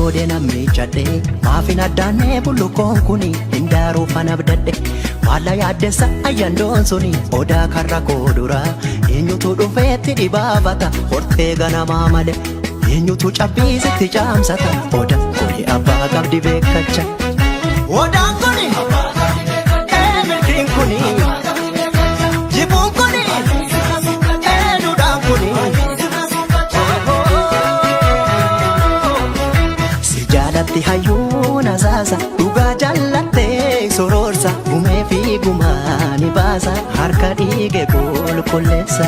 Hadoodee nan miiccadhe maafin addaannee bullukoon kuni hin daaruufan abdadhe maalla yaaddessa ayyandoon suni odaa karra koo dura eenyutu dhufeetti dhibaafata hortee ganamaa malee eenyutu cabbiisitti caamsata oda kuni abbaa qabdi beekacha. Odaan kuni milkiin kuni jibuun kuni duudhaan kuni. Si jaalatti hayyuun asaasa dhugaa jaallattee sororsa gumee fi gumaa ni baasa harka dhiige qulqulleessa.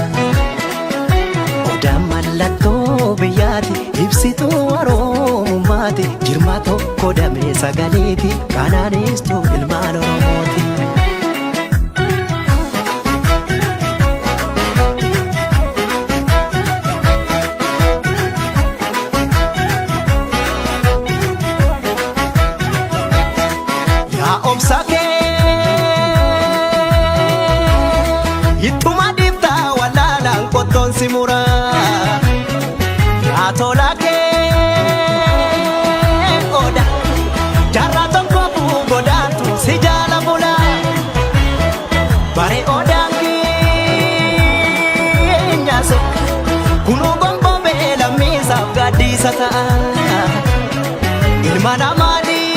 Odaan mallattoo biyyaati ibsituu oromummaati jirma tokko damee sagaleeti kanaanistuu ilmaan oromooti. Yaa obsa kee ittuma dhiiftaa wallaalaan qottoon si muraa. Yaa tola kee oda jaarraa tokko godaantu si jaala bulaa. Bare odaan keenya kunuu gonbobee lammiisaaf gaaddisa ta'a. Ilma namaa dhiibnaan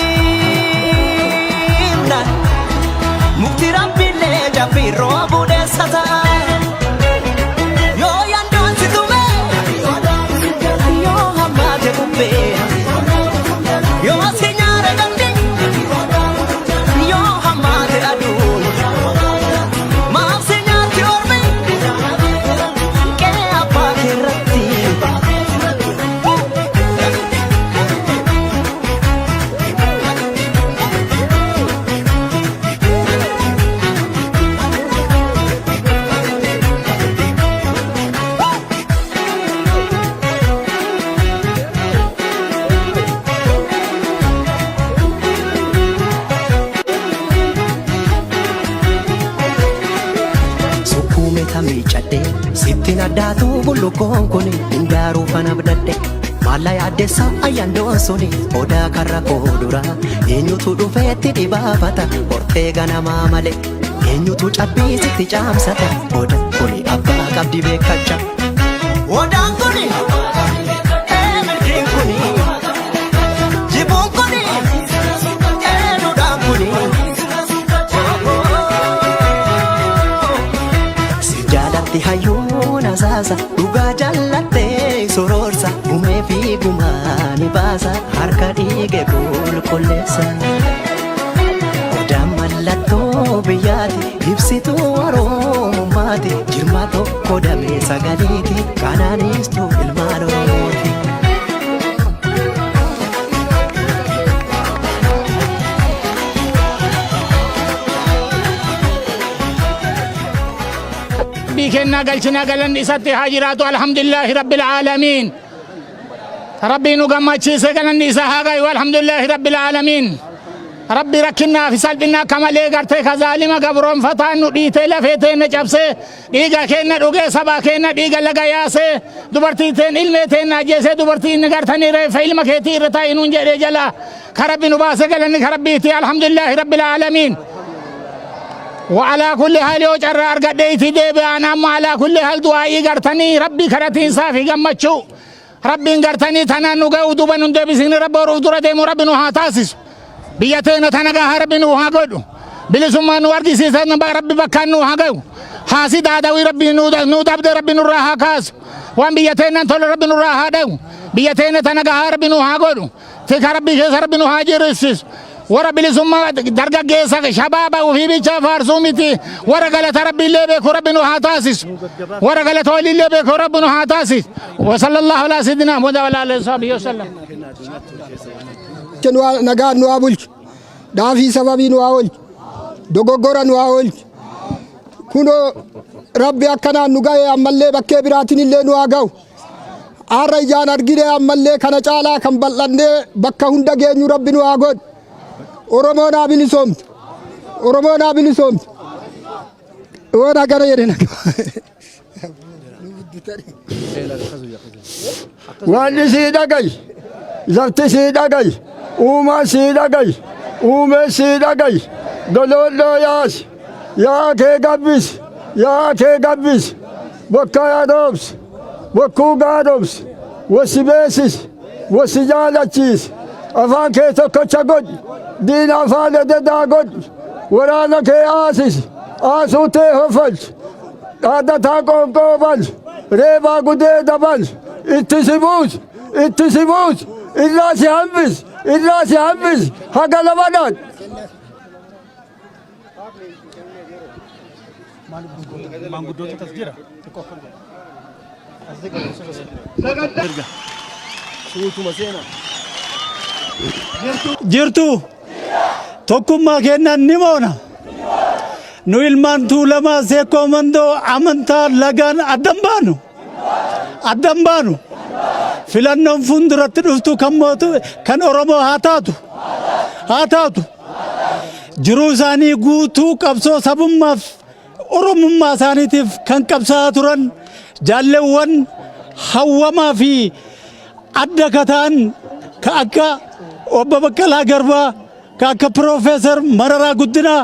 mukti rabbiillee jabbii roobu deessa ta'a. Yoo yandoon si tume yoo hammaate bubbee yoo si nyaara gandi yoo hammaate aduun maaf si nyaatti ormi qe'ee abbaa keerratti. Sukkuume miiccadhe sittiin addaatu bullukoon kuni hin daaruufan abdadhe maalla yaaddessa ayyandoon suni odaa karra koo dura eenyutu dhufeetti dhibaafata hortee ganamaa malee eenyutu cabbiisitti caamsata oda kuni abbaa qabdi beekacha. Odaan kuni milkiin kuni jibuun kuni duudhaan kuni. Si jaalatti hayyuun asaasa dhugaa jaallattee sororsa gumee fi gumaa ni baasa harka dhiige qulqulleessa. Odaan mallattoo biyyaati ibsituu oromummaati jirma tokko damee sagaleeti kanaanistuu ilmaan oromooti. Rabbii kennaa galchinaa galanni isatti haa jiraatu alhamdulillaahi rabbil aalamiin. Rabbii nu gammachiise galanni isaa haa gayu alhamdulillaahi rabbil aalamiin. Rabbi rakkinnaa fi salphinna akka malee gartee ka zaalima gabroonfataan nu dhiitee lafee teenna cabsee dhiiga keenna dhugee sabaa keenna dhiiga laga yaasee dubartii teen ilmee teenna ajjeesee dubartii inni gartanii reeffa ilma keetii irra taa'i nuun jedhee jala ka Rabbi nu baase galanni ka Rabbiiti alhamdulillaahi rabbil aalamiin. وعلى كل حال yoo carraa argadhe itti deebi'aan amma alaa kulli haal du'aa'ii gartanii rabbi kadhatiinsaa fi gammachuu rabbiin gartanii tanaan nu ga'u duuba nun deebisini rabbi horuuf dura deemu rabbi nu haa taasisu biyya teena tana gahaa rabbi nu haa godhu bilisummaa nu argisiisa rabbi bakkaan nu haa ga'u haasida adawii rabbi nu dabde rabbi nurraa haa kaasu waan biyya teenan tole rabbi nurraa haa dha'u biyya teena tana gahaa rabbi nu haa godhu tika rabbi keessa rabbi nu haa jirisisu warra bilisummaa dargaggeessa shabaaba ofii bicha faarsuu miti warra galata rabbi illee beeku rabbi nu haa taasisu warra galata walii illee beeku rabbi nu haa taasisu وصلى الله على سيدنا محمد وعلى اله وصحبه وسلم. Nagaan nu haa bulchu, daafii sababii nu haa oolchu, dogoggora nu haa oolchu. Kunoo rabbi akkanaan nu ga'e ammallee bakkee biraatiin illee nu haa ga'u. Har'a ijaan argine ammallee kana caalaa kan bal'annee bakka hunda geenyu rabbi nu haa godhu. Oromoon haa bilisoomtu. Oromoon haa bilisoomtu. Waan akkana jedhe Waan isii dhagayi. Lafti sii dhagayi. Uumaan sii dhagayi. Uumeen sii dhagayi. Dololloo yaasi. Yaa'a kee gabbisi. Yaa'a kee gabbisi. Bokkaa roobsi. Bokkuu gaaromsi. Wossi beesisi. Wossi jaalachiisi. Afaan kee tokkocha godhi. Diina afaan ededaa godhi. Waraana kee aasisi. Aasuu tee hofalchi. Dhaadataa qoonqoo bal. Reebaa gudeeda bal. Itti si buusi. Itti si buusi. Irraa si hambisi. Irraa si hambisi. Haga lamadhaan. Jirtu tokkummaa keenyaan ni moona. Nu ilmaan Tuulamaa Seekkoo Mandoo amantaa lagaan addan baanu. Addan baanu. Filannoon fuulduratti dhuftu kan mootu kan Oromoo haa taatu. Haa taatu. Jiruu isaanii guutuu qabsoo sabummaaf Oromummaa isaaniitiif kan qabsaa'aa turan jaalleewwan hawwamaa fi adda ka ta'an ka akka obbo Baqqalaa Garbaa, ka akka Piroofeesar Mararaa Guddinaa,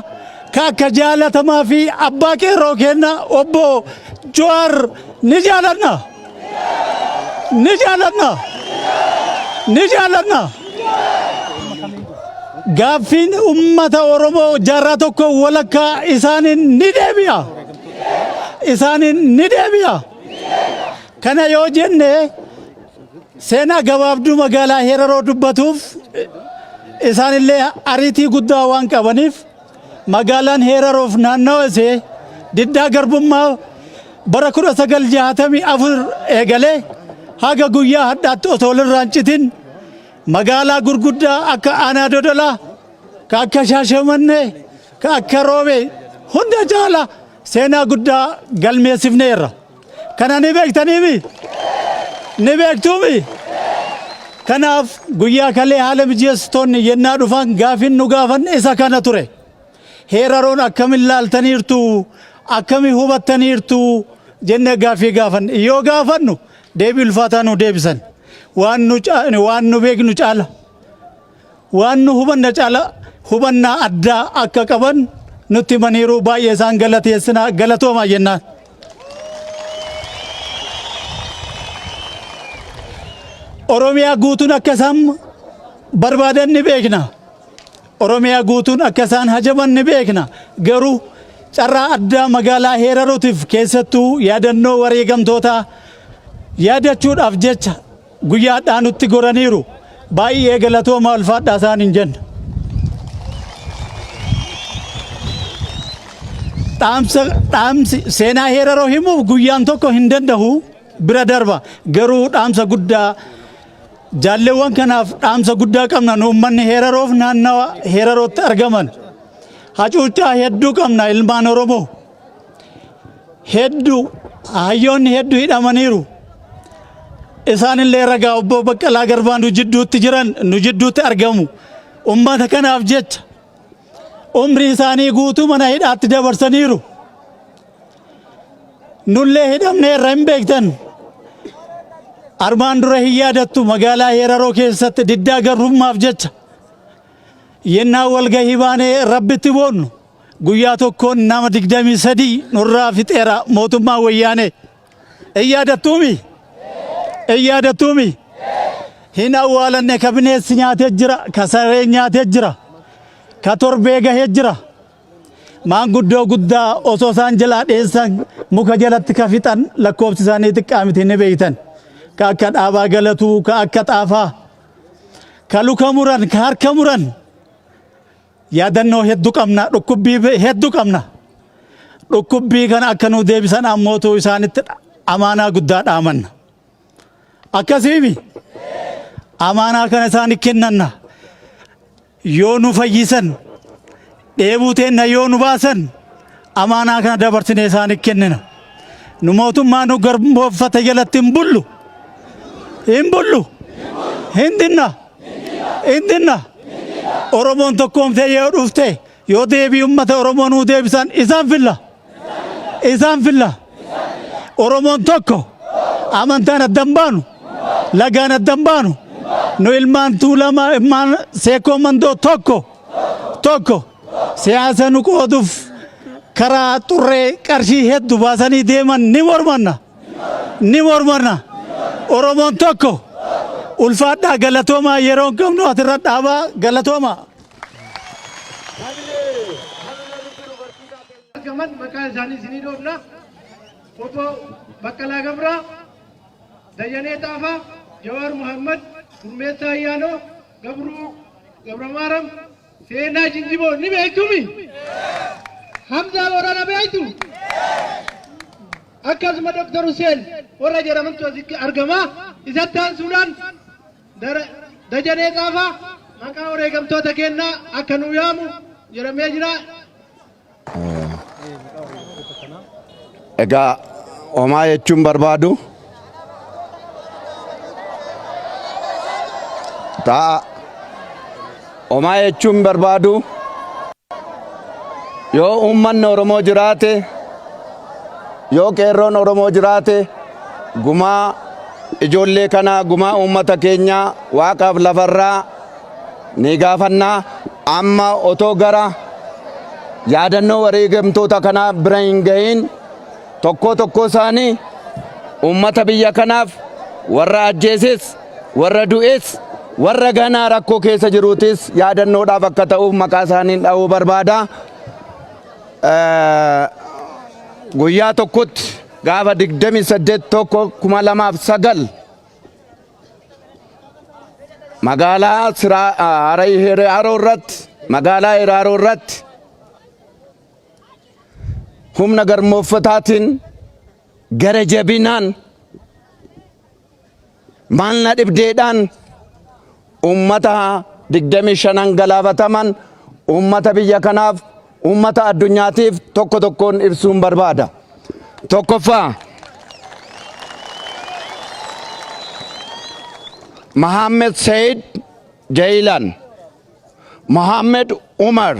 ka akka jaalatamaa fi abbaa qeerroo keenna obbo Jawaar ni jaalanna. Ni jaalanna. Ni jaalanna. Gaaffiin ummata Oromoo jaarraa tokko walakkaa isaaniin ni deebi'a. Isaaniin ni deebi'a. Kana yoo jenne seenaa gabaabduu magaalaa Heraroo dubbatuuf isaanillee ariitii guddaa waan qabaniif magaalaan Heraroof naannawa ishee diddaa garbummaa bara 1964 eegalee haga guyyaa hadhaatti osoo walirraa hin citin magaalaa gurguddaa akka Aanaa Dodolaa, ka akka Shaashamannee, ka akka Roobee hunda caala seenaa guddaa galmeessifneerra. Kana ni beektaniimi? Ni beektuumi? Kanaaf guyyaa kalee haala mijeessitoonni yennaa dhufan gaafin nu gaafan isa kana ture. Heeraroon akkamin laaltaniirtu? Akkami hubattaniirtu? Jennee gaaffii gaafan. Yoo gaafannu deebii ulfaataa nu deebisan. Waan nu waan nu beeknu caala. Waan nu hubanna caala hubannaa addaa akka qaban nutti himaniiru baay'ee isaan galateessina galatoomaa jennaan. Oromiyaa guutuun akka isaan barbaadan ni beekna. Oromiyaa guutuun akka isaan hajaman ni beekna. Garuu carraa addaa magaalaa Heeraruutiif keessattuu yaadannoo wareegamtootaa yaadachuudhaaf jecha guyyaa hadhaa nutti goraniiru. Baay'ee galatoomaa ulfaadhaa isaan hin jenna. Dhaamsa dhaamsi seenaa Heeraroo himuuf guyyaan tokko hin danda'u bira darba. Garuu dhaamsa guddaa jaalleewwan kanaaf dhaamsa guddaa qabna nu uummanni Heeraroof naannawa Heerarootti argaman. Hacuuccaa hedduu qabna ilmaan Oromoo. Hedduu hayyoonni hedduu hidhamaniiru. Isaanillee ragaa obbo Baqqalaa Garbaa nu jidduutti jiran nu jidduutti argamu. Uummata kanaaf jecha umrii isaanii guutuu mana hidhaatti dabarsaniiru. Nullee hidhamneerra hin beektan. Armaan dura hin yaadattu magaalaa Heeraroo keessatti diddaa garbummaaf jecha yennaa walgahii baanee rabbitti boonnu guyyaa tokkoon nama 23 nurraa fixeera mootummaan wayyaanee. Hin yaadattuumi? Hin yaadattuumi? Hin awwaalanne ka bineensi nyaatee jira, ka sareen nyaatee jira, ka torbee gahee jira. Maanguddoo guddaa osoo isaan jalaa dheessan muka jalatti ka fixan lakkoofsi isaanii xiqqaa miti ni beektan. Ka akka dhaabaa galatuu, ka akka xaafaa, ka luka muran, ka harka muran. Yaadannoo hedduu qabna, dhukkubbii hedduu qabna. Dhukkubbii kana akka nu deebisan ammootu isaanitti amaanaa guddaa dhaamanna. Akkasiimi amaanaa kana isaanii kennanna. Yoo nu fayyisan, dheebuu teenna yoo nu baasan, amaanaa kana dabarsinee isaanii kennina. Nu mootummaa nu garboomfate jalatti hin bullu. Hin bullu. Hin dinna. Hin dinna. Oromoon tokkoomtee yoo dhufte yoo deebii uummata Oromoo nuu deebisan isaan filla. Isaan filla. Oromoon tokko amantaan addan baanu lagaan addan baanu. Nu ilmaan Tuulamaa ilmaan Seekoo Mandoo tokko tokko siyaasa nu qooduuf karaa xurree qarshii heddu baasanii deeman ni mormanna. Ni mormanna. Oromoon tokko ulfaadhaa galatoomaa yeroo hin qabnu asirra dhaabaa galatoomaa. Argaman maqaa isaanii isinii dhoofna. Obbo Baqqalaa Gabraa, Dajanee Xaafaa, Jawaar Muhammad, Gurmeessaa Ayyaanoo, Gabruu Gabramaaram, Seenaa Jinjiboo ni beektumi? Hamzaa Boorana beektu? Akkasuma Dr. Hussein warra jedhamantu asitti argama. Isatti aansuudhaan Dajanee Xaafaa maqaa wareegamtoota kennaa akka nu yaamu jedhamee jira. Egaa homaa jechuun barbaadu ta'a. Homaa jechuun barbaadu yoo uummanni Oromoo jiraate yoo qeerroon Oromoo jiraate gumaa ijoollee kanaa gumaa uummata keenyaa waaqaaf lafarraa ni gaafannaa amma otoo gara yaadannoo wareegamtoota kanaa bira hin gahin tokkoo tokkoo isaanii uummata biyya kanaaf warra ajjeeses warra du'es warra ganaa rakkoo keessa jiruutis yaadannoodhaaf akka ta'uuf maqaa isaaniin dha'uu barbaada. Guyyaa tokkotti gaafa 28 1 2009 magaalaa Hiraaroo irratti magaalaa Hiraaroo irratti humna garmooffataatiin gara jabinaan maal na dhibdeedhaan uummata 25 galaafataman uummata biyya kanaaf uummata addunyaatiif tokko tokkoon ibsuun barbaada. Tokkoffaa Mohammed Said Jailan, Mohammed Umar,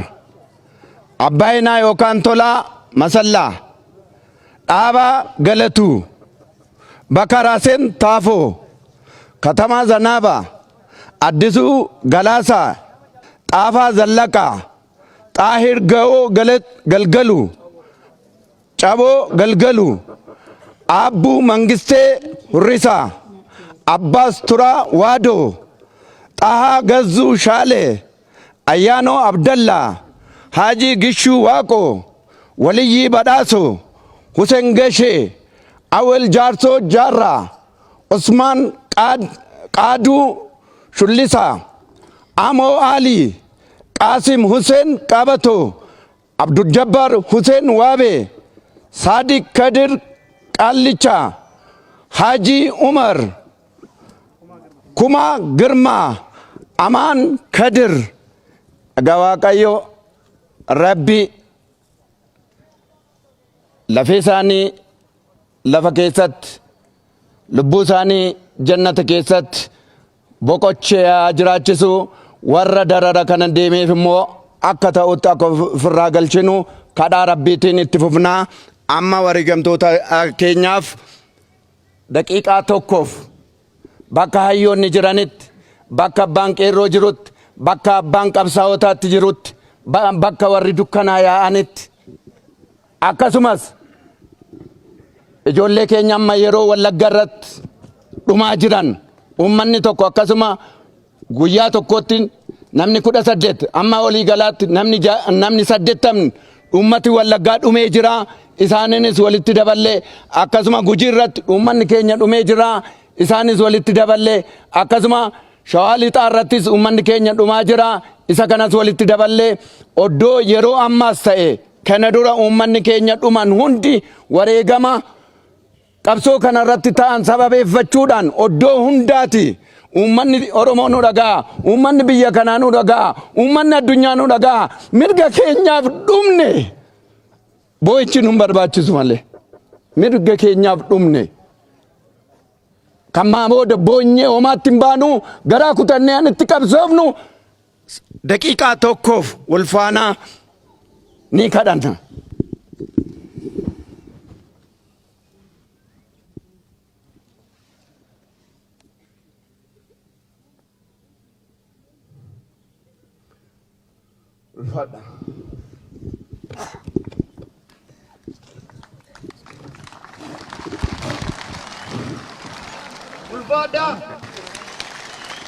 Abbaayinaa yookaan Tolaa Masallaa, Dhaabaa Galatuu, Bakar Haseen Taafoo, Katamaa Zanaabaa, Addisuu Galaasaa, Xaafaa Zallaqaa, Xaahir Ga'oo Galgaluu, Caboo Galgaluu, Aabbuu Mangistee Hurrisaa, Abbaas Turaa Waadoo, Xahaa Gazzuu Shaalee, Ayyaanoo Abdallaa, Haajii Gishuu Waaqoo, Waliyyii Badhaasoo, Huseen Gashee, Awel Jaarsoo Jaarraa, Usmaan Qaaduu Shullisaa, Amoo Aalii, Qaasim Huseen Qabatoo, Abduljabbaar Huseen Waabee, Saadiq Kadir Qaallichaa, Haajii Umar, Kumaa Girmaa, Amaan Kadir. Egaa Waaqayyo Rabbi lafee isaanii lafa keessatti lubbuu isaanii jannata keessatti boqochee haa jiraachisu warra darara kana deemeef immoo akka ta'utti akka ofirraa galchinu kadhaa rabbiitiin itti fufnaa amma wareegamtoota keenyaaf daqiiqaa tokkoof bakka hayyoonni jiranitti bakka abbaan qeerroo jirutti bakka abbaan qabsaa'otaatti jirutti bakka warri dukkanaa yaa'anitti akkasumas ijoollee keenya amma yeroo Wallagga irratti dhumaa jiran uummanni tokko akkasuma guyyaa tokkotti namni 18 amma olii galaatti namni 80 uummati Wallaggaa dhumee jira isaaniinis walitti daballee akkasuma Gujii irratti uummanni keenya dhumee jira isaanis walitti daballee akkasuma Shawaa Lixaa irrattis uummanni keenya dhumaa jira isa kanas walitti daballee oddoo yeroo ammaas ta'e kana dura uummanni keenya dhuman hundi wareegama qabsoo kana irratti ta'an sababeeffachuudhaan oddoo hundaati uummanni Oromoo nu dhaga'a, uummanni biyya kanaa nu dhaga'a, uummanni addunyaa nu dhaga'a. Mirga keenyaaf dhumne boo'ichi nu barbaachisu malee mirga keenyaaf dhumne. Kan maa booda boonyee homaatti hin baanu garaa kutannee an itti qabsoofnu daqiiqaa tokkoof wal faanaa ni kadhanna. Ulfaadha. Ulfaadhaa!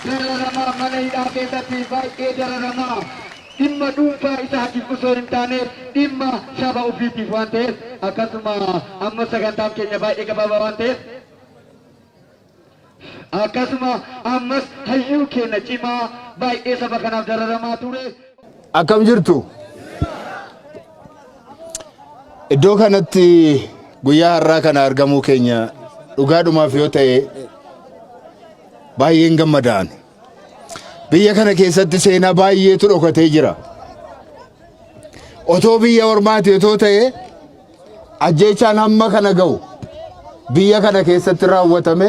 Dararamaa mana hidhaa keessatti baay'ee dararamaa dhimma dhuunfaa isaatiif osoo hin taane dhimma saba ofiitiif waan ta'eef akkasuma amma sagantaan keenya baay'ee gabaabaa waan ta'eef akkasuma ammas hayyuu keenya cimaa baay'ee saba kanaaf dararamaa ture. Akkam jirtu? Iddoo kanatti guyyaa har'aa kana argamuu keenya dhugaadhumaaf yoo ta'e baay'een gammadaan. Biyya kana keessatti seenaa baay'eetu dhokatee jira. Otoo biyya ormaati otoo ta'e ajjeechaan hamma kana ga'u biyya kana keessatti raawwatame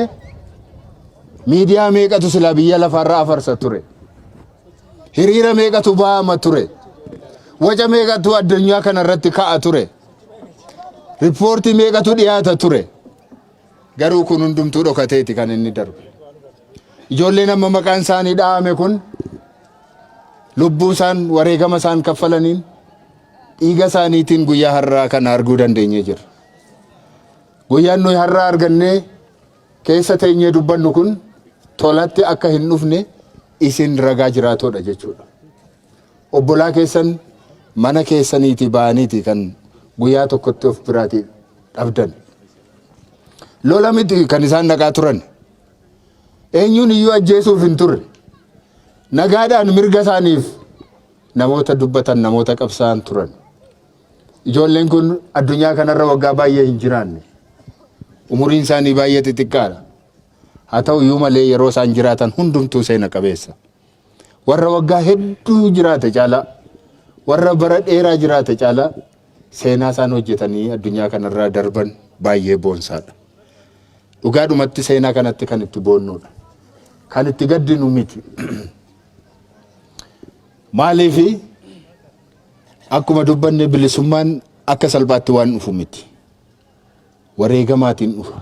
miidiyaa meeqatu silaa biyya lafaarra afarsa ture. Hiriira meeqatu ba'ama ture. Waca meeqatu addunyaa kana irratti ka'a ture. Riippoortii meeqatu dhiyaata ture. Garuu kun hundumtuu dhokateeti kan inni darbe. Ijoolleen amma maqaan isaanii dha'ame kun lubbuu isaan wareegama isaan kaffalaniin dhiiga isaaniitiin guyyaa har'aa kana arguu dandeenyee jirra. Guyyaan nuyi har'aa argannee keessa teenyee dubbannu kun tolatti akka hin dhufne isin ragaa jiraatoodha jechuudha. Obbolaa keessan mana keessaniitii ba'aniiti kan guyyaa tokkotti of biraatii dhabdan. Lola miti kan isaan dhaqaa turan. Eenyuun iyyuu ajjeesuuf hin turre. Nagaadhaan mirga isaaniif namoota dubbatan namoota qabsaa'an turan. Ijoolleen kun addunyaa kanarra waggaa baay'ee hin jiraanne. Umuriin isaanii baay'ee xixiqqaadha. Haa ta'u iyyuu malee yeroo isaan jiraatan hundumtuu seena qabeessa. Warra waggaa hedduu jiraate caalaa, warra bara dheeraa jiraate caalaa seenaa isaan hojjetanii addunyaa kanarraa darban baay'ee boonsaadha. Dhugaadhumatti seenaa kanatti kan itti boonnuudha. Kan itti gaddinu miti. Maaliifi akkuma dubbanne bilisummaan akka salphaatti waan dhufu miti. Wareegamaatiin dhufa.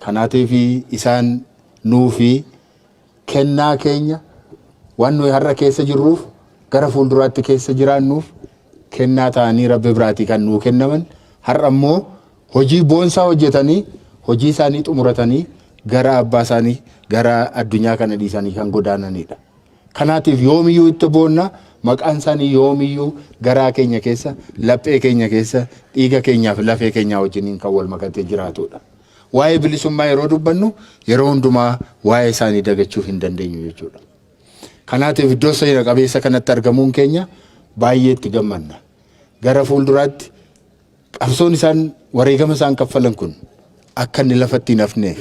Kanaatiif isaan nuufi kennaa keenya waan nuyi har'a keessa jirruuf gara fuulduraatti keessa jiraannuuf kennaa ta'anii rabbi biraatii kan nuu kennaman har'a immoo hojii boonsaa hojjetanii hojii isaanii xumuratanii gara abbaa isaanii gara addunyaa kana dhiisanii kan godaananidha. Kanaatiif yoomiyyuu itti boonna maqaan isaanii yoomiyyuu garaa keenya keessa laphee keenya keessa dhiiga keenyaaf lafee keenyaa wajjiniin kan wal makatee jiraatudha. Waa'ee bilisummaa yeroo dubbannu yeroo hundumaa waa'ee isaanii dagachuu hin dandeenyu jechuudha. Kanaatiif iddoo seena qabeessa kanatti argamuun keenya baay'ee itti gammanna. Gara fuulduraatti qabsoon isaan wareegama isaan kaffalan kun akka inni lafatti hin hafneef,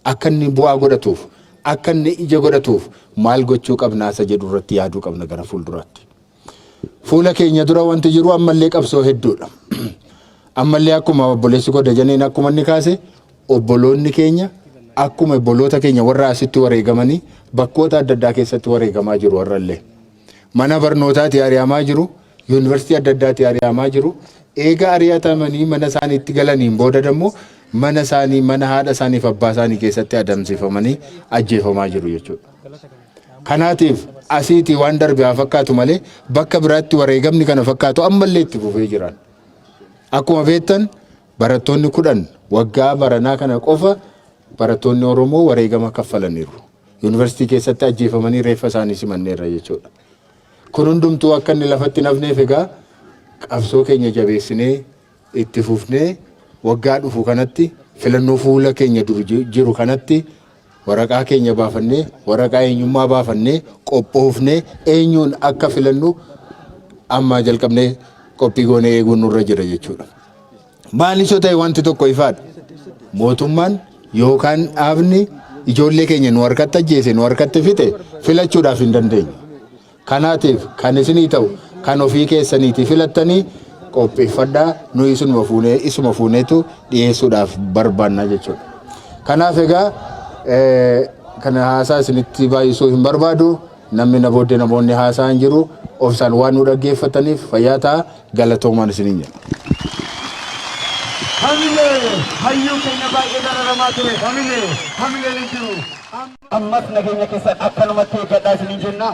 akka inni bu'aa godhatuuf, akka inni ija godhatuuf maal gochuu qabnaa isa jedhu irratti yaaduu qabna gara fuulduraatti. Fuula keenya dura wanti jiru ammallee qabsoo hedduudha. Ammallee akkuma obboleessi koo Dajaneen akkuma inni kaase obboloonni keenya akkuma obboloota keenya warra asitti wareegamanii bakkoota adda addaa keessatti wareegamaa jiru warrallee. Mana barnootaati ari'amaa jiru, yuunivarsiitii adda addaati ari'amaa jiru. Eega ari'atamanii mana isaaniitti galaniin booda dammoo mana isaanii mana haadha isaaniif abbaa isaanii keessatti adamsifamanii ajjeefamaa jiru jechuudha. Kanaatiif asiitii waan darbe haa fakkaatu malee bakka biraatti wareegamni kana fakkaatu ammallee itti fufee jiran. Akkuma beektan barattoonni 10 waggaa baranaa kana qofa barattoonni Oromoo wareegama kaffalaniiru. Yuunivarsiitii keessatti ajjeefamanii reeffa isaanii simanneerra jechuudha. Kun hundumtuu akka inni lafatti hin hafneef egaa qabsoo keenya jabeessinee itti fufnee waggaa dhufu kanatti filannoo fuula keenya dur jiru kanatti waraqaa keenya baafannee waraqaa eenyummaa baafannee qophoofnee eenyuun akka filannu ammaa jalqabnee qophii goonee eeguun nurra jira jechuudha. Maalis yoo ta'e wanti tokko ifaadha. Mootummaan yookaan dhaabni ijoollee keenya nu harkatti ajjeese nu harkatti fixe filachuudhaaf hin dandeenyu. Kanaatiif kan isinii ta'u kan ofii keessaniitii filattanii qopheeffadhaa nu isinuma fuunee isuma fuuneetu dhiyeessuudhaaf barbaanna jechuudha. Kanaaf egaa kana haasaa isinitti baay'isuu hin barbaadu. Namni na booddee namoonni haasaa hin jiru. Obsaan waan nu dhaggeeffataniif fayyaa ta'a galatoomaan isiniin jedha. Hamilee hayyuu keenya baay'ee dararamaa ture. Hamilee hamileen hin jiru. Ammas nageenya keessan akkanumatti eeggadhaa isiniin jenna.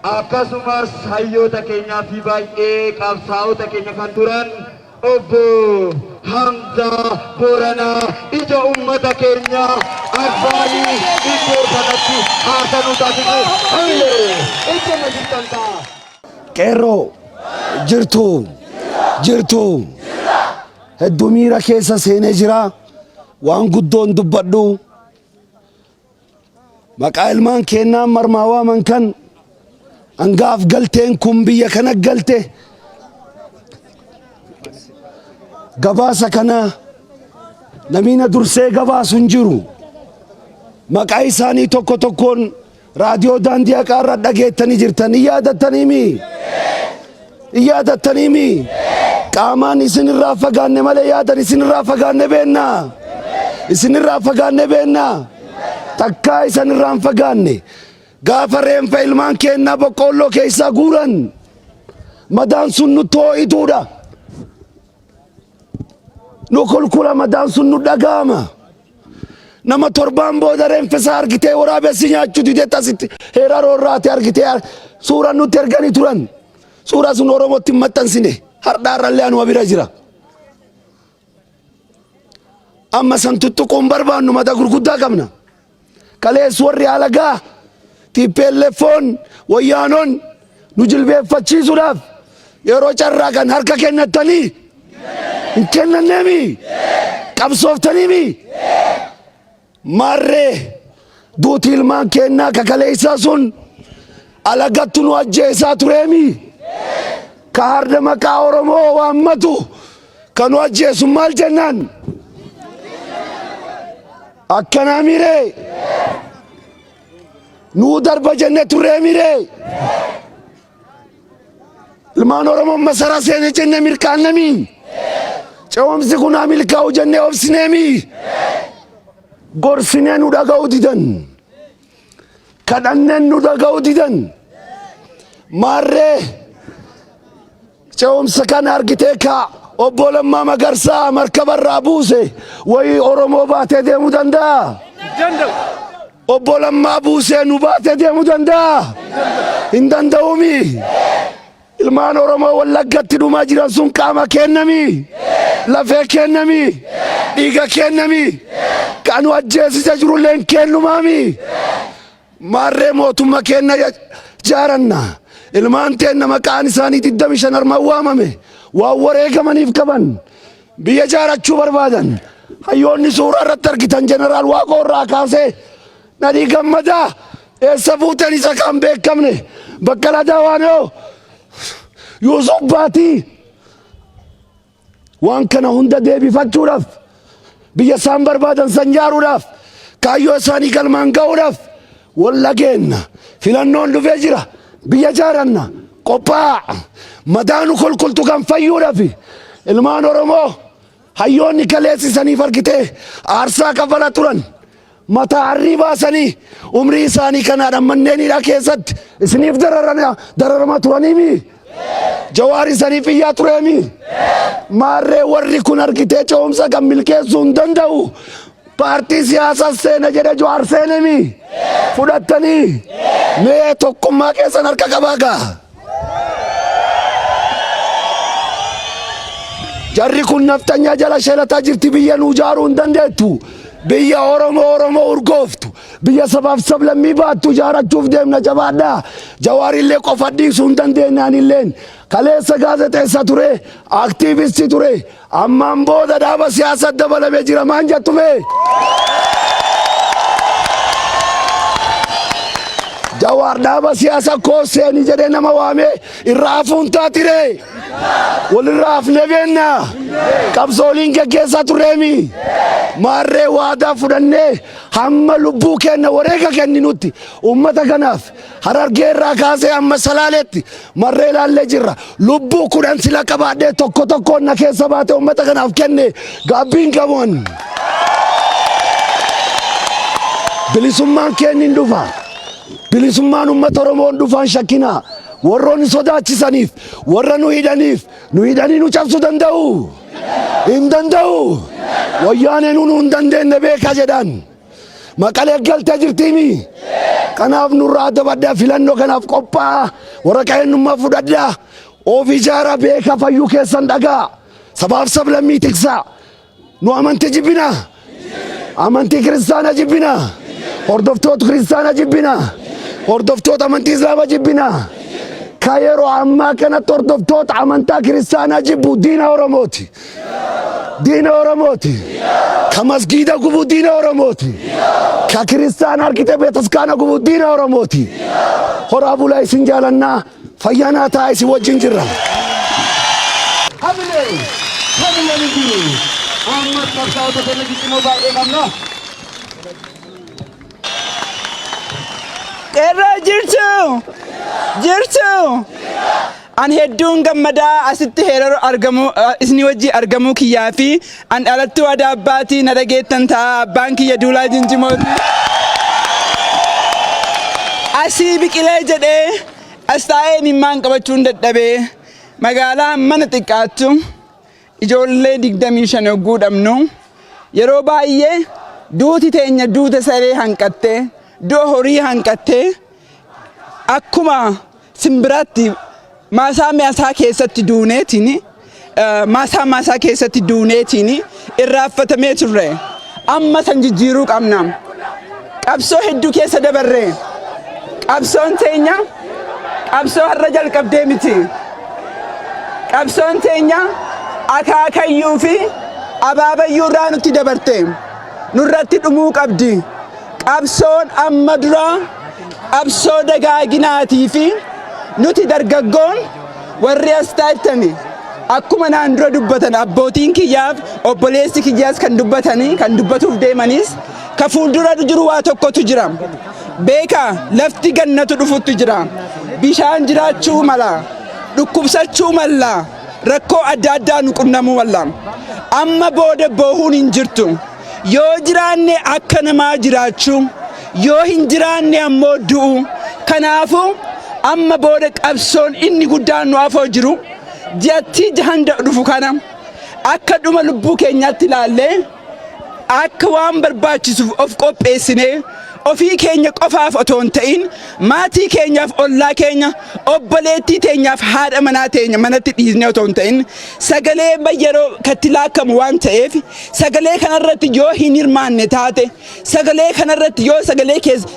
Akkasumas hayyoota keenyaa fi baay'ee qabsaa'ota keenya kan turan obbo Hamzaa Booranaa ija uummata keenyaa arfaanii iddoo kanatti haasanuu taasisu. Hayyee iddoo jirtan ta'a. Qeerroo jirtu jirtu, hedduu miira keessa seenee jira. Waan guddoon dubbadhu, maqaa ilmaan keennaan marmaa waaman kan hangaaf galteen kun biyya kana galte gabaasa kana namiina dursee gabaasu hin jiru. Maqaa isaanii tokko tokkoon raadiyoo Daandii Haqaa irra dhageettanii jirtan. Hin yaadattaniimi? Hin yaadattaniimi? Qaamaan isin irraa fagaanne malee yaadan isin irraa fagaanne beenna. Isin irraa fagaanne beenna. Takkaa isan irraa hin fagaanne. Gaafa reenfa ilmaan keennaa boqqoolloo keessaa guuran, madaan sun nutti hoo'ituudha. Nu kulkula, madaan sun nu dhaga'ama. Nama torbaan booda reenfa isaa argitee waraabessi nyaachuu didee tasitti heeraroo irraati argitee suuraan nutti erganii turan. Suuraa sun Oromootti hin maxxansine. Hardhaa irrallee anuma bira jira. Amma san tuttuquun barbaannu, mata gurguddaa qabna. Kalees warri alagaa TPLFoon wayyaanoon nu jilbeeffachiisuudhaaf yeroo carraa kan harka kennattanii hin kennanneemi, qabsooftaniimi. Maarree duuti ilmaan keennaa kakaleessaa sun alagattu nu ajjeesaa tureemi. Ka harda maqaa Oromoo waammatu ka nu ajjeesu maal jennaan? Akkanaa miree? Nuu darba jenne turree miree? Ilmaan Oromoo masara seene jenne mirkaannami. Ce'umsi kun haa milkaa'u jennee obsineemi. Gorsinee nu dhaga'uu didan. Kadhanneen nu dhaga'uu didan. Maarree ce'umsa kana argitee ka obbo Lammaa Magarsaa markabarraa buuse wayii Oromoo baatee deemuu danda'a? Obbo Lammaa buusee nu baatee deemuu danda'a? Hin danda'uumi. Ilmaan Oromoo Wallaggatti dhumaa jiran sun qaama kennami. Lafee kennami. Dhiiga kennami. Kan nu ajjeesisa jirullee hin kennumaami. Maarree mootummaa kenna jaaranna. Ilmaan teenna maqaan isaanii 25 armaan waamame. Waan wareegamaniif qaban. Biyya jaarachuu barbaadan. Hayyoonni suuraa irratti argitan Jeneraal Waaqoo irraa kaasee Nadhii Gammadaa, eessa fuuteen isa kan beekamne, Baqqalaa Daawaanoo, Yuusuf Baatii, waan kana hunda deebifachuudhaaf, biyya isaan barbaadan san jaaruudhaaf, kaayyoo isaanii galmaan ga'uudhaaf wal dhageenna. Filannoon dhufee jira. Biyya jaaranna, qophaa'a. Madaanu kolkoltu kan fayyuudhaaf ilmaan Oromoo hayyoonni kaleessisaniif argitee aarsaa kafala turan, mataa harrii baasanii umrii isaanii kanaadhaan manneen hidhaa keessatti isiniif dararamaa turaniimi. Jawaar isaniif iyyaa tureemi. Maarree warri kun argitee ce'umsa kan milkeessuu hin danda'u. Paartii siyaasaa seena jedhe Jawaar seenemi. Fudhattanii mee tokkummaa keessan harka qabaa gaa. Jarri kun naftanyaa jala sheelataa jirti, biyya nuu ijaaruu hin dandeettu. Biyya Oromoo Oromoo urgooftu, biyya sabaaf sablammii baattu ijaarachuuf deemna, jabaadhaa. Jawaarillee qofa dhiisuu hin dandeenyaan illeen. Kaleessa gaazexeessa ture, aktiivistii ture. Ammaan booda dhaaba siyaasaa dabalamee jira, maan jettu mee? Jawaar dhaaba siyaasa koo seeni jedhee nama waamee irraa hafuun taatiree. Walirraa hafnee beenna. Qabsooliin geggeessaa turreemi. Maarree waadaa fudhannee hamma lubbuu keenya wareega kenninutti uummata kanaaf Harargee irraa kaasee hamma Salaaleetti marree ilaallee jirra. Lubbuu 10 sila qabaadhee tokko tokkoon na keessa baatee uummata kanaaf kenne gaabbiin qabuun. Bilisummaan keenya hin dhufa. Bilisummaan uummata Oromoo hin dhufaan shakkinaa. Warroonni sodaachisaniif, warra nu hidhaniif, nu hidhanii nu cabsuu danda'u. Hin danda'u. Wayyaaneen nu hin dandeenye beeka jedhan. Maqalee galtee jirtiimi. Kanaaf nurraa dabadhaa, filannoo kanaaf qophaa'a, waraqaa eenyummaa fudhadhaa, of ijaaraa, beekaa, fayyuu keessan dhagaa, sabaaf sablammii tiksaa. Nu amantii jibbina, amantii kiristaanaa jibbina, hordoftoota kiristaanaa jibbina, hordoftoota amantii islaamaa jibbina. Ka yeroo ammaa kanatti hordoftoota amantaa kiristaanaa jibbu diina Oromooti. Diina Oromooti. Ka masgiida gubu diina Oromooti. Ka kiristaana argite betaskaana gubu diina Oromooti. Horaa bulaa, isin jaalannaa, fayyaanaa ta'a, isin wajjin jirra. Hamilee hamileen hin jiru. Ammas qabsaa'ota keenya ciccimoo baay'ee qabna. Qeerroo, jirtu? Jirtu? An hedduun gammadaa asitti heeraroo argamu, isinii wajji argamuu kiyyaa fi an dhalattuu Adaabbaatii. Na dhageettan ta'a, abbaan kiyya Duulaa Jinjimooti. Asii biqilee jedhee as taa'ee imimmaan qabachuun dadhabee. Magaalaa mana xiqqaattu ijoollee 25 hogguu dhabnu, yeroo baay'ee duuti teenya duuta saree hanqattee, du'a horii hanqattee, akkuma simbiraatti maasaa maasaa keessatti duuneetiin, maasaa maasaa keessatti duuneetiin irraanfatamee turre. Amma san jijjiiruu qabna. Qabsoo hedduu keessa dabarre. Qabsoon teenya qabsoo har'a jalqabdee miti. Qabsoon teenya akaakayyuu fi abaabayyuu irraa nutti dabarte, nurratti dhumuu qabdi. Qabsoon amma dura qabsoo dagaaginaatii fi nuti dargaggoon warri as taa'ettani, akkuma naan dura dubbatan abbootiin kiyyaaf obboleessi kiyyaas kan dubbatanii kan dubbatuuf deemanis, ka fuuldura jiru waa tokkotu jira. Beeka, lafti gannatu dhufutti jira. Bishaan jiraachuu mala, dhukkubsachuu malla, rakkoo adda addaa nu qunnamuu malla. Amma booda boohuun hin jirtu. Yoo jiraanne akka namaa jiraachuu, yoo hin jiraanne ammoo du'u. Kanaafuu amma booda qabsoon inni guddaan nu afoo jiru, ji'attii jahan dhufu kana akka dhuma lubbuu keenyaatti ilaallee, akka waan barbaachisuuf of qopheessinee, ofii keenya qofaaf otoo hin ta'in maatii keenyaaf, ollaa keenya, obboleettii teenyaaf, haadha manaa teenya manatti dhiisnee otoo hin ta'in, sagalee yeroo katti laakkamu waan ta'eef, sagalee kanarratti yoo hin hirmaanne taate, sagalee kanarratti yoo sagalee keessa,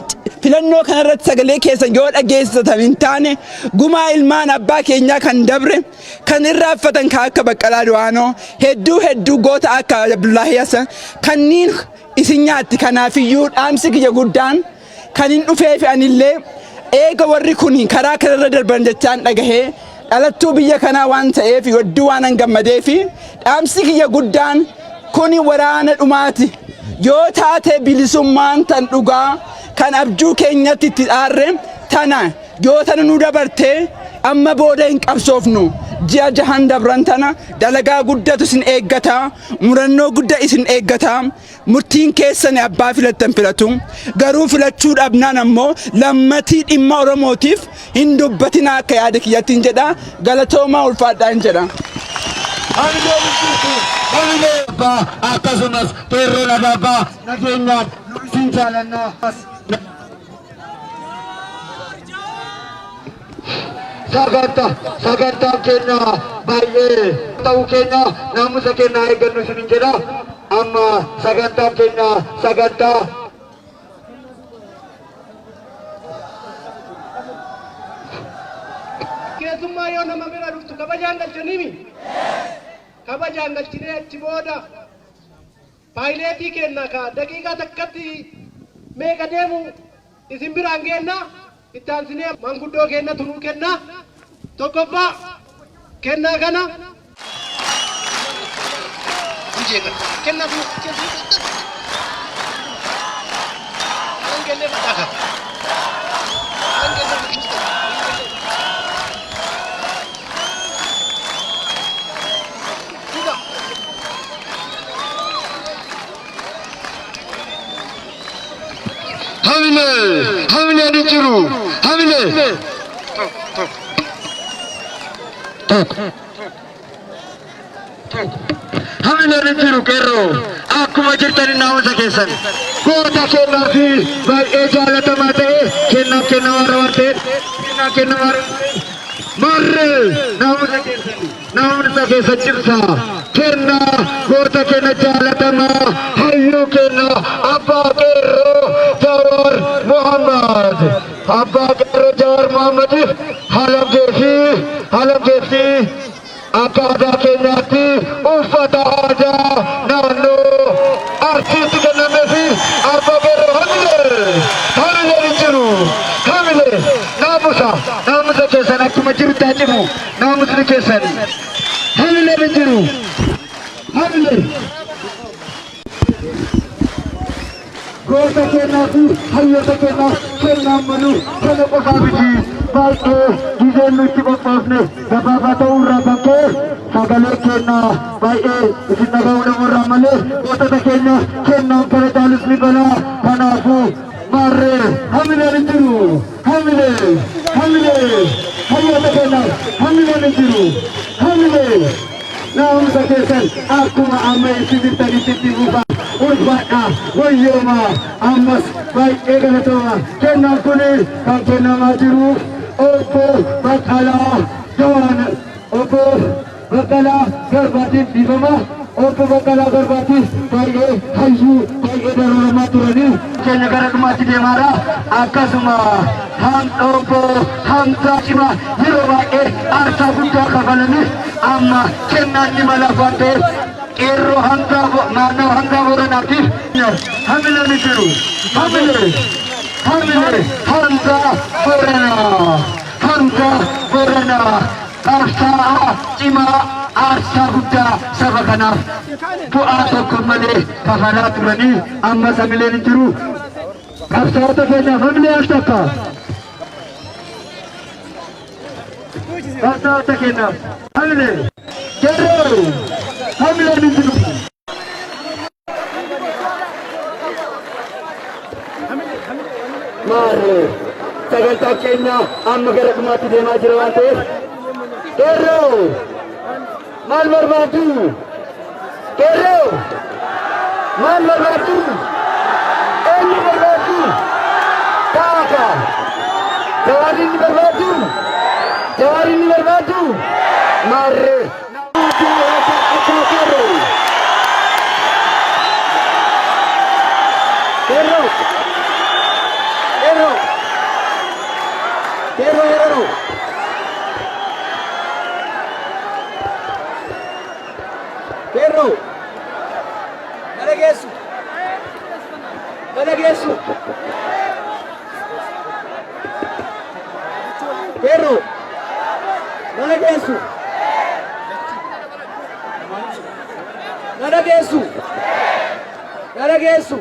filannoo kanarratti sagalee keessan yoo dhageessatan hin taane, gumaa ilmaan abbaa keenyaa kan dabre kan irraanfatan, kan akka Baqqalaa Du'aanoo hedduu hedduu, goota akka Abdullaahi Hassan kanniin isin nyaatti. Kanaafiyyuu dhaamsi kiyya guddaan kan hin dhufeef, anillee eega warri kun karaa kanarra darban jechaan dhagahee, dhalattuu biyya kanaa waan ta'eef hedduu waan an gammadeefi, dhaamsi kiyya guddaan kuni waraana dhumaati. Yoo taate bilisummaan tan dhugaa kan abjuu keenyatti itti dhaarre tana, yoo tana nu dabartee amma booda hin qabsoofnu. Ji'a jahan dabran tana dalagaa guddatu isin eeggata, murannoo guddaa isin eeggata. Murtiin keessan abbaa filattan filatu. Garuu filachuu dhabnaan ammoo lammatii dhimma Oromootiif hin dubbatina akka yaada kiyyatti hin jedha. Galatoomaa, ulfaadhaa hin jedha. Abbaa akkasumas qeerroon Adaabbaa nageenyaan nu isin jaalannaa. Sagantaan keenya baay'ee ta'uu keenya naamusa keenya eeggannu isinin jedha. Amma sagantaan keenya sagantaa Keessummaa yoo nama bira dhuftu kabajaan galchaniimi. Kabajaan galchinee, achi booda paayileetii kenna ka daqiiqaa takkatti meeqa deemu isin biraan geenna. Itti aansinee manguddoo kenna tunuu kenna. Tokkoffaa kennaa kana. Kennaa kun kennee fudhata. Hamilee hamileen hin jiru, hamilee tokko. Hamileen hin jiru qeerroo. Akkuma jirtan naamusa keessan. Goota kennaa fi baay'ee jaalatamaa ta'e kennaaf kennamaa waan ta'eef kennaa kennamaa marree naamusa keessan naamusa keessan cimsaa. Kennaa goota kenna jaalatamaa hayyuu kenna abbaa qeerroo Jawaar Muhammad. Abbaa qeerroo Jawaar Muhammadiif halangee fi akka aadaa keenyaatti uffata aadaa naannoo Arsiitti kennamee fi abbaa qeerroo. Hamilee, hamileen hin jiru, hamilee, naamusa, naamusa keessan akkuma jirutti haa cimu naamusni keessan. Hamileen hin jiru, hamilee. Goota kennaa fi hayyoota kennaa kennaan malu kana qofaa miti. Baay'ee gizeen nutti qophoofne gabaabaa ta'uu irraa kan ka'e sagalee kennaa baay'ee isin dhaga'uu dhabuurraa malee gootota keenya kennaan kana caalus ni balaa. Kanaafuu maarree, hamileen hin jiru, hamilee, hamilee, hayyoota kennaa, hamileen hin jiru, hamilee. Naamusa keessan akkuma amma itti jirtanitti itti fufaa. Ulfaadhaa, wayyoomaa, ammas baay'ee galatooma. Kennaan kun kan kennamaa jiru obbo Baqqalaa Jawaan, obbo Baqqalaa Garbaatiin, dhiifama, obbo Baqqalaa Garbaatiif baay'ee hayyuu baay'ee dararamaa turanii. Keenya gara dhumaatti deemaadha. Akkasuma obbo Hamzaa Cimaa yeroo baay'ee aarsaa guddaa kafalanii amma kennaan ni malaaf waan ta'eef qeerroo Hamzaa naannoo Hamzaa Booranaatiif. Hamilee ni jiru. Hamilee. Hamilee Hamzaa Booranaa. Hamzaa Booranaa. Qabsaa'aa cimaa aarsaa guddaa saba kanaaf bu'aa tokko malee kafalaa turanii ammas hamileen hin jiru. Qabsaa'ota keenyaaf hamilee al takka. Qabsaa'ota keenyaaf hamilee. Qeerroo, hamileen hin jiru. Maarree, sagantaa keenya amma gara dhumaatti deemaa jira waan ta'eef, qeerroo, maal barbaaddu? Qeerroo, maal barbaaddu? Eenyu barbaaddu? Taaka Jawaarri ni barbaaddu? Jawaarri ni barbaaddu? Maarree, qeerroo. Qeerroo. Qeerroo. Qeerroo yeroo. Qeerroo. Mana geessu. Mana geessu. Qeerroo. Mana geessu. Mana geessu. Mana geessu.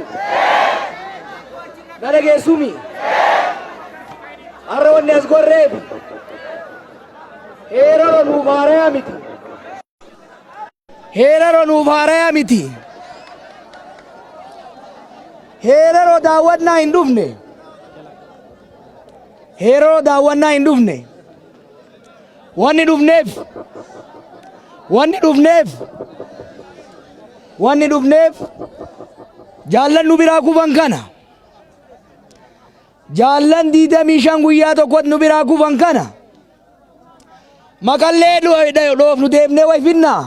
Mana geessumi. Har'a wanni as gorreefi. Heeraro nuuf haaraya miti. Heeraro nuuf haaraya miti. Heeraro daawwannaa hin dhufne. Heeraro daawwannaa hin dhufne. Wanni dhufneef jaallan nu biraa kufan kana, jaallan 25 guyyaa tokkotti nu biraa kufan kana, maqallee dhoofnu deemnee way finnaa,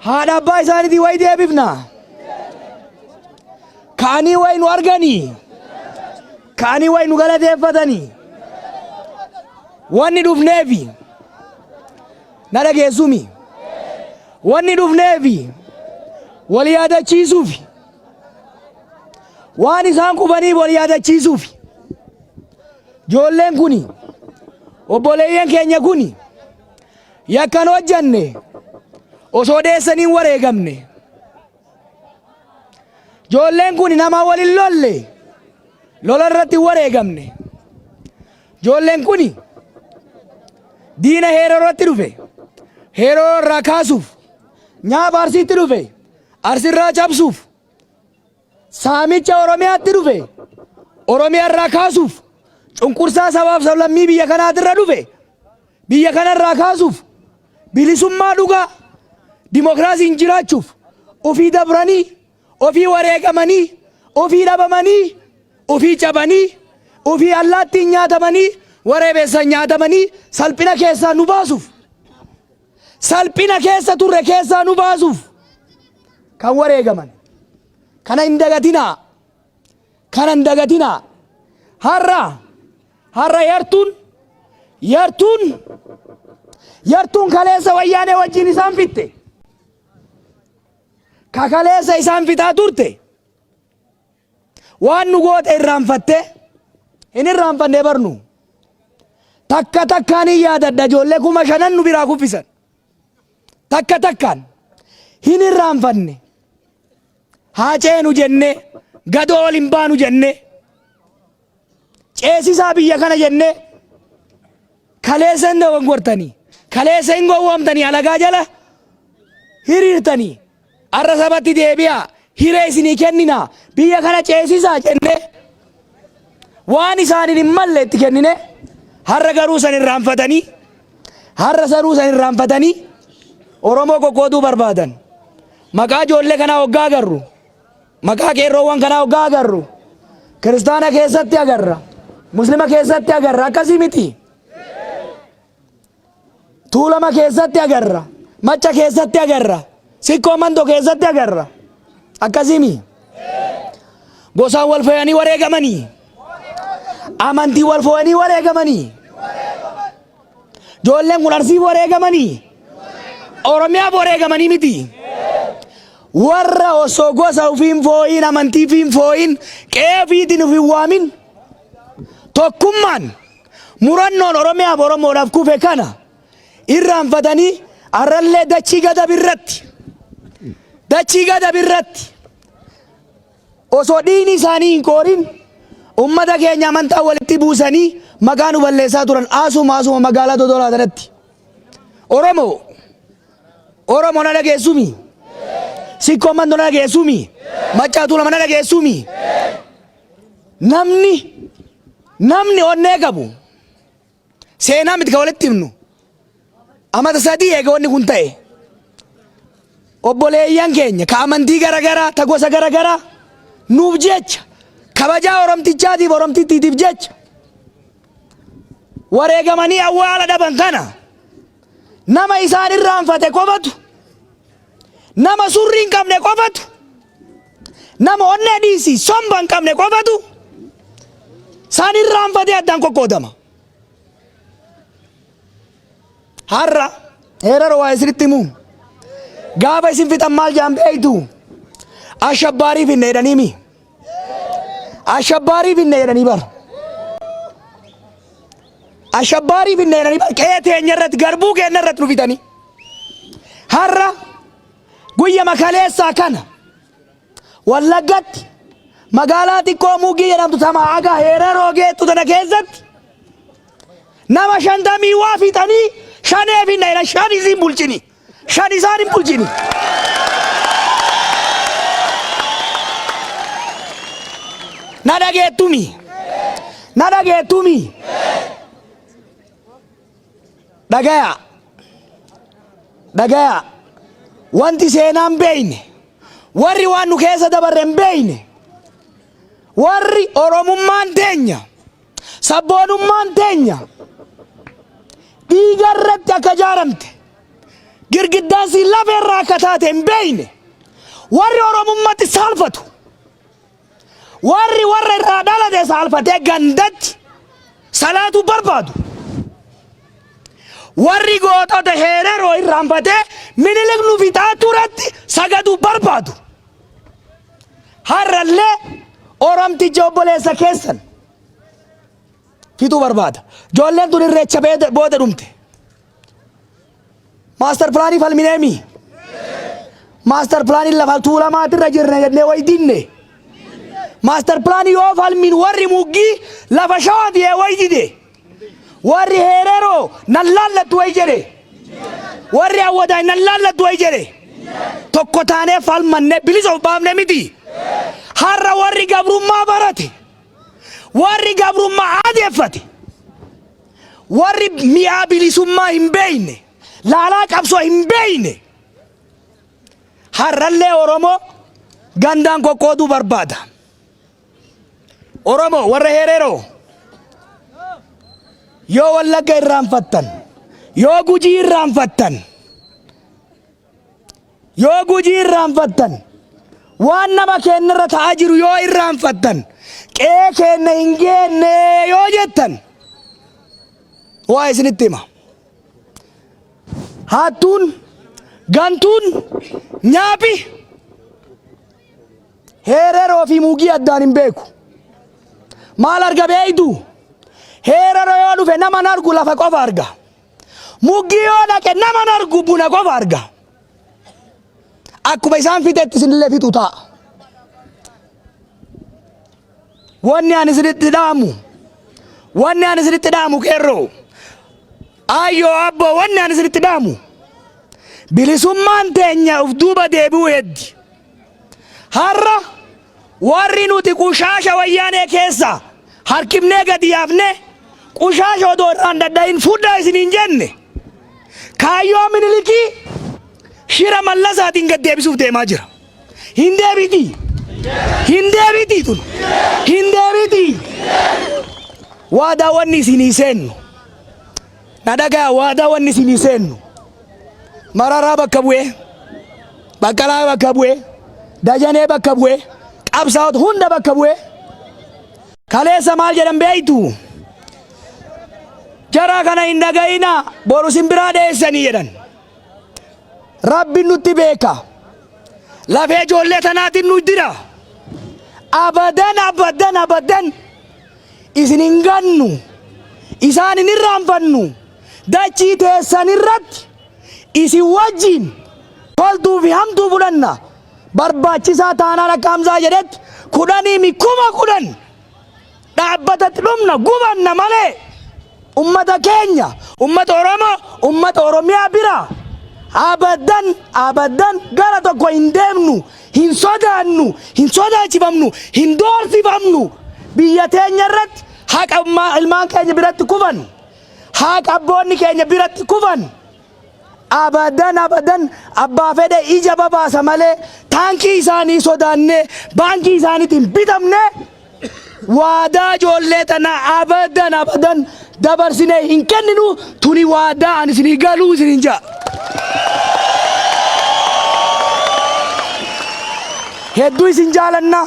haadha abbaa isaaniitii way deebifna, ka'anii way nu arganii, ka'anii way nu galateeffatanii wanni dhufneefi. Na dhageessumi? Wanni dhufneefi wal yaadachiisuufi, waan isaan kufaniif wal yaadachiisuufi. Ijoolleen kuni, obboleeyyan keenya kuni, yakkan hojjanne osoo dheessaniin wareegamne. Ijoolleen kuni nama walin lolle, lola irratti hin wareegamne. Ijoolleen kuni diina Heeroo irratti dhufe Heeroo irraa kaasuuf, nyaaba Arsiitti dhufe Arsirraa cabsuuf, saamicha Oromiyaatti dhufe Oromiyaa irraa kaasuuf, cunqursaa sabaaf sablammii biyya kanaatirra dhufe biyya kanarraa kaasuuf, bilisummaa dhugaa Dimokiraasiin jiraachuuf ofii dabranii, ofii wareegamanii, ofii dhabamanii, ofii cabanii, ofii allaattiin nyaatamanii, wareebessan nyaatamanii salphina keessaa nu baasuuf, salphina keessa turre keessaa nu baasuuf kan wareegaman. Kana hin dagatinaa. Kana hin dagatinaa. Har'a har'a yartuun yartuun yartuun kaleessa wayyaanee wajjin isaan fitte. Ka kaleessa isaan fixaa turte. Waan nu goote irraanfatte hin irraanfanne barnu. Takka takkaan hin yaadadha ijoollee 5000 nu biraa kuffisan. Takka takkaan hin irraanfanne. Haa ceenu jennee gadoo ol hin baanu jennee ceesisaa biyya kana jennee kaleessa hin dogongortanii kaleessa hin gowwoomtanii alagaa jala hiriirtanii arra sabatti deebi'aa hiree isinii kenninaa biyya kana ceesisaa jennee waan isaaniin hin malle itti kennine har'a garuu san irraanfatanii har'a saruu san irraanfatanii Oromoo qoqqooduu barbaadan. Maqaa ijoollee kanaa hoggaa agarru, maqaa qeerroowwan kanaa hoggaa agarru, kiristaana keessatti agarra, muslima keessatti agarra, akkasii miti. Tuulama keessatti agarra, macca keessatti agarra, sikkoo mandoo keessatti agarra. Akkasii mi? Gosaan wal foyanii wareegamanii, amantii wal foyanii wareegamanii. Ijoolleen kun Arsiif wareegamanii? Oromiyaaf wareegamanii miti. Warra osoo gosa ofii hin foo'in, amantii ofii hin foo'in, qe'ee ofiitiin of hin waamin tokkummaan murannoon Oromiyaaf Oromoodhaaf kufe kana irraanfatanii har'allee dachii gadab irratti dachii gadab irratti Osoo dhiigni isaanii hin qoorin ummata keenya amantaa walitti buusanii maqaa nu balleessaa turan asuma asuma magaalaa Dodolaa tanatti. Oromoo Oromoo na dhageessumi? Sikkoo Mandoo na dhageessumi? Maccaa Tuulama na dhageessumi? Namni namni onnee qabu seenaa miti ka walitti himnu. Amata 3 eega wanni kun ta'e. Obboleeyyan keenya ka amantii garagaraa, ta gosa garagaraa nuuf jecha kabajaa Oromtichaatiif Oromtittiitiif jecha wareegamanii awwaala dhaban kana nama isaan irraanfate qofatu nama surrii hin qabne qofatu nama onnee dhiisii somba hin qabne qofatu isaan irraanfatee addaan qoqqoodama. Har'a heerara waa isinitti himu. Gaafa isin fixan maal jaan beektu? Ashabbaarii finne jedhanii mi? Ashabbaarii finne jedhanii bar. Ashabbaarii finne jedhanii bar qe'ee teenya irratti garbuu keenya irratti nu fixanii. Har'a guyyama kaleessaa kana Wallaggatti magaalaa xiqqoo Muggii jedhamtu tama haga Heereroo geettu tana keessatti nama shantamii waa fixanii shanee finna jedhan shan isiin bulchini. Shan isaan hin bulchini. Na dhageettumi. Na dhageettumi. Dhagayaa. Dhagayaa. Wanti seenaan beeyne. Warri waan nu keessa dabarre hin beeyne. Warri Oromummaan teenya. Sabboonummaan teenya. Dhiiga irratti akka ijaaramte. Girgiddaan siin lafee irraa akka taate hin beeyne. Warri Oromummatti saalfatu. Warri warra irraa dhalate saalfatee gandatti salaatuu barbaadu. Warri gootota Heereroo irraanfatee Minilik nu fixaa turetti sagaduu barbaadu. Har'allee Oromticha obboleessa keessan fixuu barbaada. Ijoolleen tun irreecha booda dhumte. Maastar pilaanii falmineemi. Maastar pilaanii lafa tuulamaatirra jirra jennee wayi dinne. Maastar pilaanii yoo falmin warri muggii lafa shawaati ee wayi dide. Warri heereroo nan laallattu wayi jedhe. Warri awwadaay nan laallattu wayi jedhe. Tokko taanee falmannee bilisa of baafne miti. Har'a warri gabrummaa barate. Warri gabrummaa aadeeffate. Warri mi'aa bilisummaa hin beeyne, laalaa qabsoo hin beeyne, Har'allee Oromoo gandaan qoqqooduu barbaada. Oromoo warra Hereeroo yoo Wallagga irraanfattan, yoo Gujii irraanfattan, yoo Gujii irraanfattan, waan nama keenyarra ta'aa jiru yoo irraanfattan, qe'ee keenya hin geenne yoo jettan, waa isinitti hima. Hattuun, gantuun, nyaaphi Heereroo fi Muugii addaan hin beeku. Maal arga beektu? Heereroo yoo dhufe nama hin argu, lafa qofa arga. Muggii yoo dhaqe nama hin argu, buna qofa arga. Akkuma isaan fixetti isinillee fixu ta'a. Wanni ani isinitti dhaamu, wanni ani isinitti dhaamu qeerroo, aayyoo abboo, wanni ani isinitti dhaamu, bilisummaan teenya uf duuba deebi'uu heddi. Har'a warri nuti qushaasha Wayyaanee keessa harkifnee gadi yaafne, qushaasha odoo irraan dadhahin fudhaa isiniin jenne, kaayyoo Minilikii shira Mallasaatiin gad deebisuuf deemaa jira. Hin deebiti. Hin deebiti tun. Hin deebiti. Waadaa wanni isinii seennu. Na dhagaya, waadaa wanni isinii seennu. Mararaa bakka bu'ee, Baqqalaa bakka bu'ee, Dajanee bakka bu'ee, qabsaa'ota hunda bakka bu'ee. Kaleessa maal jedhan beektu? Jara kana hin dhaga'inaa, boru simbiraa dheessanii jedhan. Rabbi nutti beeka. Lafee ijoollee tanaatiin nu dira. Abadan, abadan, abadan isin hin gannu. Isaan hin irraanfannu. Dachii teessan irratti isin wajjin toltuu fi hamtuu fudhanna. Barbaachisaa taanaan akka Hamzaa jedhetti 10 mi 10,000 dhaabbatatti dhumna, gubanna malee ummata keenya, ummata Oromoo, ummata Oromiyaa bira abadan, abadan gara tokko hin deemnu, hin sodaannu, hin sodaachifamnu, hin doorsifamnu. Biyya teenya irratti haqa ilmaan keenya biratti kufan, haqa abboonni keenya biratti kufan, abadan, abadan abbaa fedhe ija babaasa malee taankii isaanii sodaannee, baankii isaaniitiin bitamne, waadaa ijoollee tana abadan, abadan dabarsinee hin kenninu. Tuni waadaa ani isinii galuu isiniin ja'a. Hedduu isin jaalanna,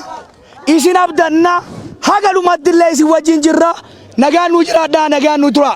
isin abdanna, haga dhumatti illee isin wajjin jirra. Nagaan nuu jiraadhaa, nagaan nuu tura.